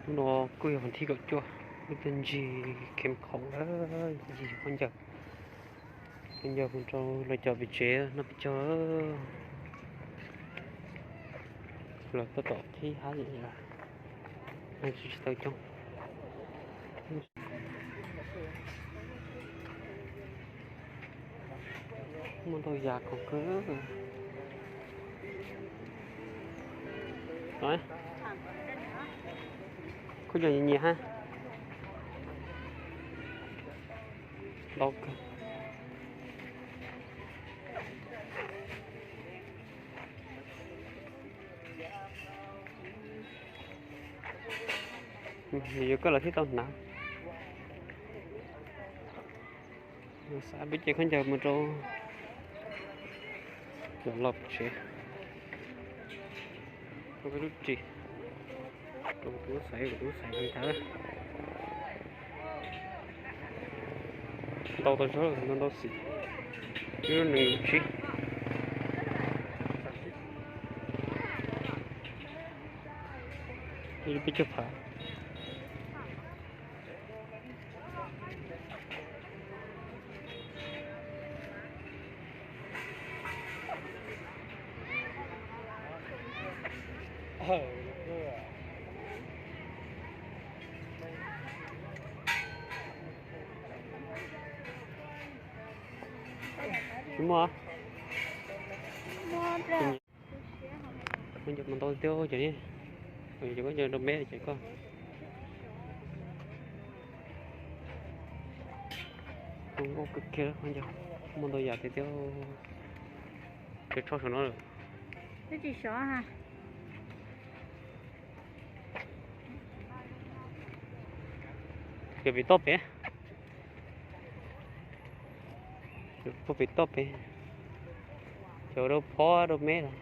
Hnub no kuj yog vas thib kaum cuaj, wb tuaj ncig Kheem Khoom lawm, ncig khaub ncaws, khaub ncaws mus rau lawv cov pem tsev noj peb caug. Lawv tab tom qhib hav, tsis tau coob. Muaj ntau yam khoom kawg. Kuj yog nyias nyias hab. Ntau kawg. Yuav koj los thiaj tau hnav. Xav peb ces khaub ncaws mus rau cov los tsev, rau peb lub ris, rau kuv tus lub xaiv, kuv tus lub xaiv ntawd. Ntau tau zog, ntau ntau xim, ib lub nees nkaum tsib, ib lub peb caug phav. Tsis muaj. Mus ntau tiag ces, ces koj ncaws rau me ces koj. Zoo nkauj kawg kiag, muaj ntau yam tiag tiag. Ces tsho saum no lawm. Ces pem toj pem, puag pem toj pem, cov rau phob rau me los.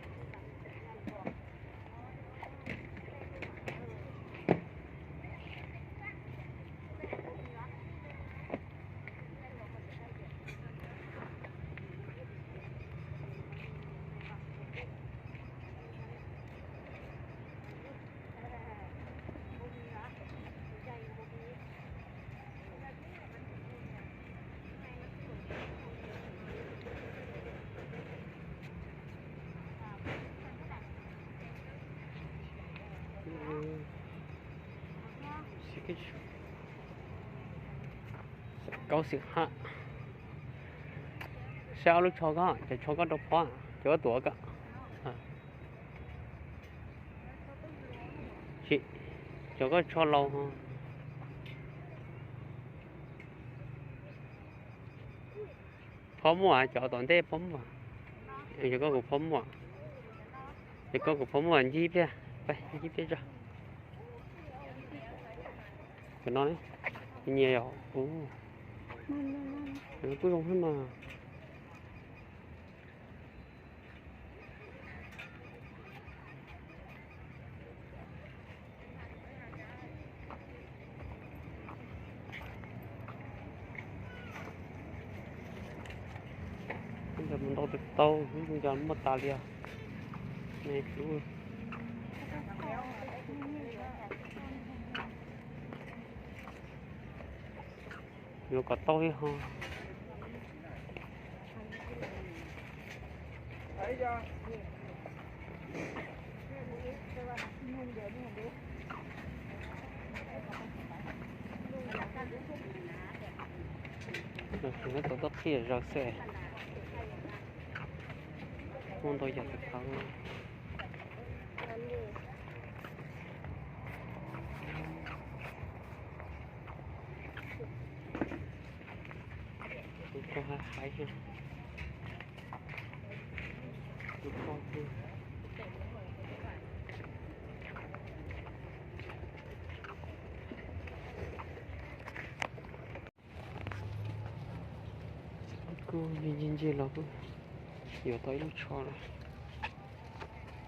Kaub xim hab. Saib ob lub tsho ko, cov tsho koj rau phob, cov koj tuav ko. Cov koj tsho laus. Phob muaj, cov tom ntej phob muaj. Cov koj kuv phob muaj. Cov koj kuv phob muaj ncig pliag, ncig pliag tso. Cov no nyias yom. Cov no kuj zoo thiab mas. Ntau tus tau, ntau muaj tas li os. Yuav kom tau ib ho. Tau toj qhib zaws xwb. Muaj ntau yam tus qhov. Tus ko hais hais. Tus ko. Kuj ncig ncig los kuj yuav tau ib lub tsho lawm.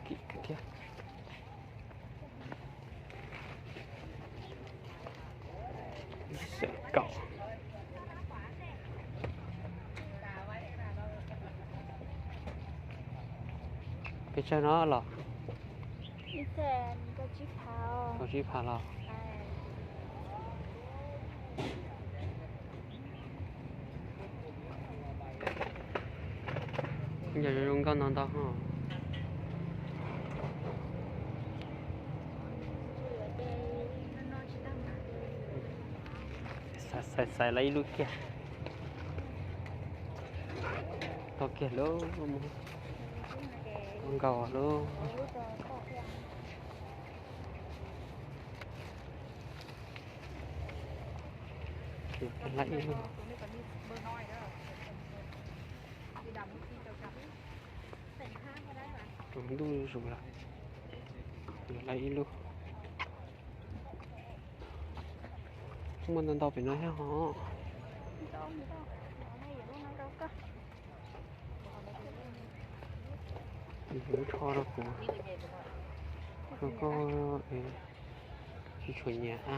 Kim kawg thiab. Xeem kaum. Pes tsawg no los? Kaum tsib phav los? Zoo nkauj ntau ntau. Xaiv xaiv lawv ib lub kiag. Tau kiag lub, mus nkaus lub. Lawv ib lub. Ntuj zus lawm. Lawv ib lub. Muaj ntau ntau pem no thiab hos. Tsho rau kuv, rau koj, tsis tshua nyiam a.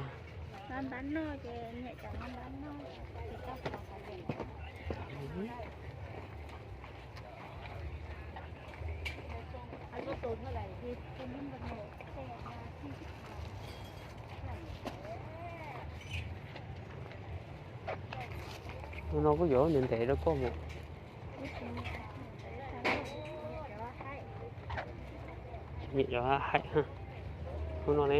Tus no kuj yuav ntev ntev rau koj mus. Nyiam cov haib, tus no ne,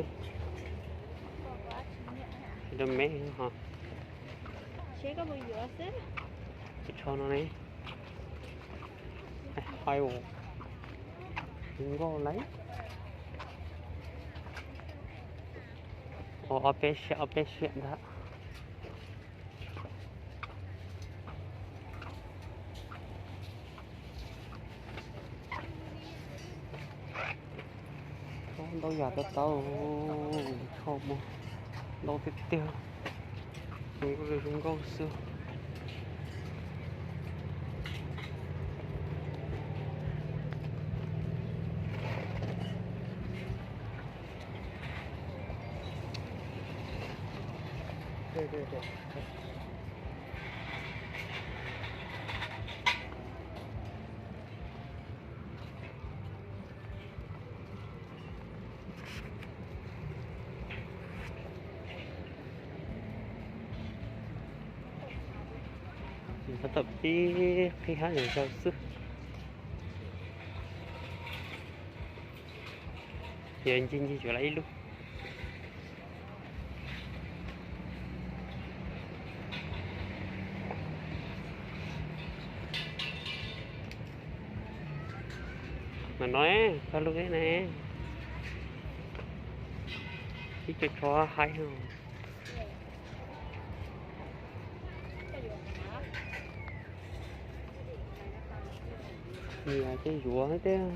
rau me ho. Tsho no ne, haib, zoo nkauj lauj. Ob peb siab, ob peb siab ntag. Ntau yam tau tau, tsho mas ntau tiag tiag, zoo nkauj xwb. Tab tom pib qhib hab yog zog xwb. Yog ncig ncig yuav lawv ib lub. Mas no, koj lub ne, ib co tsho haib. Nyiam ces yuav thiab.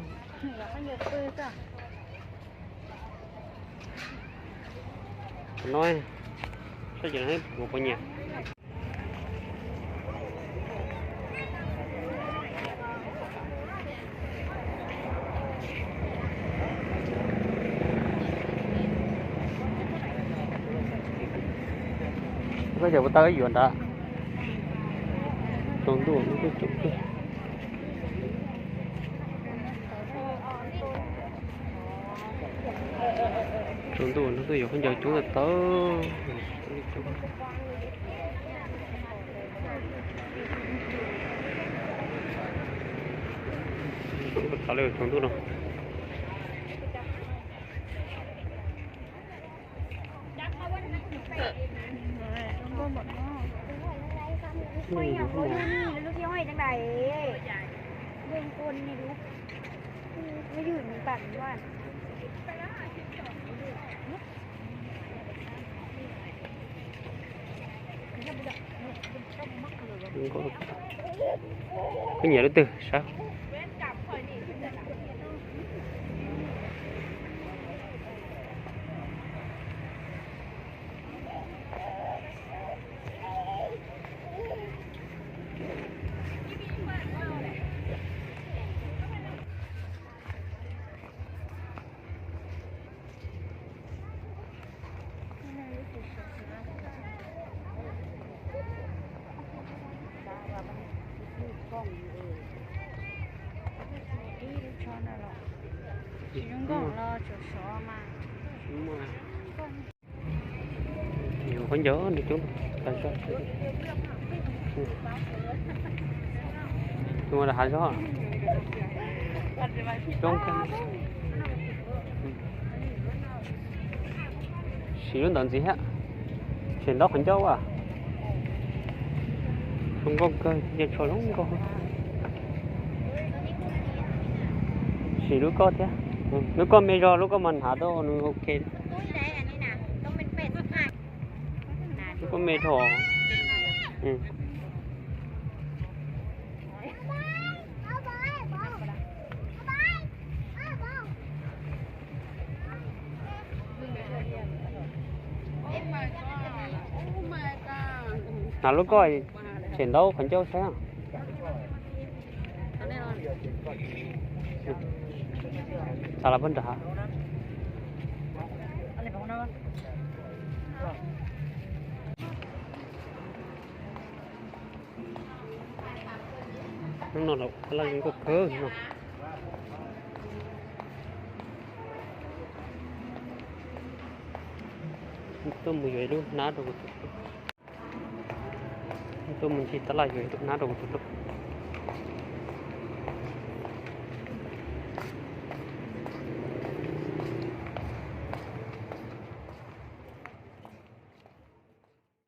No, sab ces no puas nyiam. Koj cov puas tau yuav nrad? Tsaus ntuj, hnub twb tsaus kawg. Tsaus ntuj, hnub twb yuav khaub ncaws coob tau. Tsaus ntuj no. Koj nyiam lub twg saib. Ib lub tsho no los tsis zoo nkauj los tsuas sov mas. Yuav khaub ncaws nws coob tas zog. Tus mas hav zob. Siv lub ntawd ntxiv thiab. Tshem ntaub qhov ncauj as. Zoo nkauj kawg, nce tsho zoo nkauj. Siv lub koj thiab. Lub koj me zog, lub koj mas hnav tau nws ok. Lub koj me dhau. Hnav lub koj, tshem ntaub qhov ncauj saib. Xav los puag nram hav. Hnub no los ua laj zoo nkauj kawg no. Tuaj mus yuav ib lub hnab rau kuv tus hlub. Tuaj mus ncig tab laj yuav ib lub hnab rau kuv tus hlub.